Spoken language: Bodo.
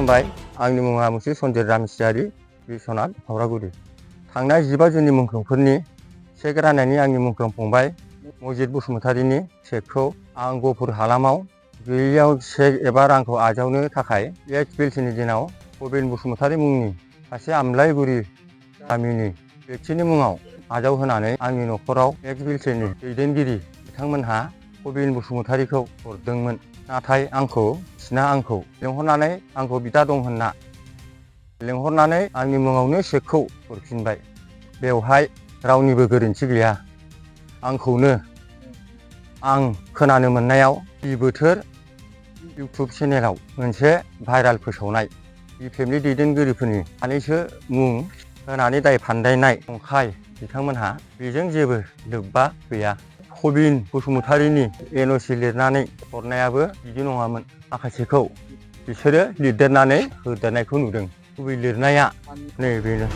खुलुमबाय। आंनि मुङा मुस्रि सन्दिर रामसियारि, बिश्वनाथ हावरागुरि। थांनाय 15 जुननि मुंख्लंफोरनि चेक राननायनि आंनि मुंख्लं फंबाय मजिद बसुमतारिनि चेकखौ आं गफुर हालामाव गैयैयाव चेक एबा रांखौ आजावनो थाखाय एक्स-बिलसिनि दिनाव प्रबिन बसुमतारि मुंनि सासे आमलायगुरि गामिनि व्यक्तिनि मुङाव आजावहोनानै आंनि न'खराव एक्स-बिलसिनि दैदेनगिरि बिथांमोनहा प्रबिन बसुमतारिखौ हरदोंमोन। नाथाय आंखौ लिंहरनानै आंखौ बिदा दं होनना लिंहरनानै आंनि मुङावनो चेकखौ हरफिनबाय। बेवहाय रावनिबो गोरोन्थि गैया। आंखौनो आं खोनानो मोननायाव बोथोर इउटुब चेनेलाव मोनसे भाइराल फोसावनाय बिपिएफनि दैदेनगिरिफोरनि सानैसो मुं होनानै दाय फान्दायनाय नंखाय बिथांमोनहा बेजों जेबो लोब्बा गैया। प्रबिन बसुमतारिनि एनअसि लिरनानै हरनायाबो बिदि नङामोन। माखासेखौ बिसोरो लिरदेरनानै होदेरनायखौ नुदों। गुबै लिरनाया नै बेनो।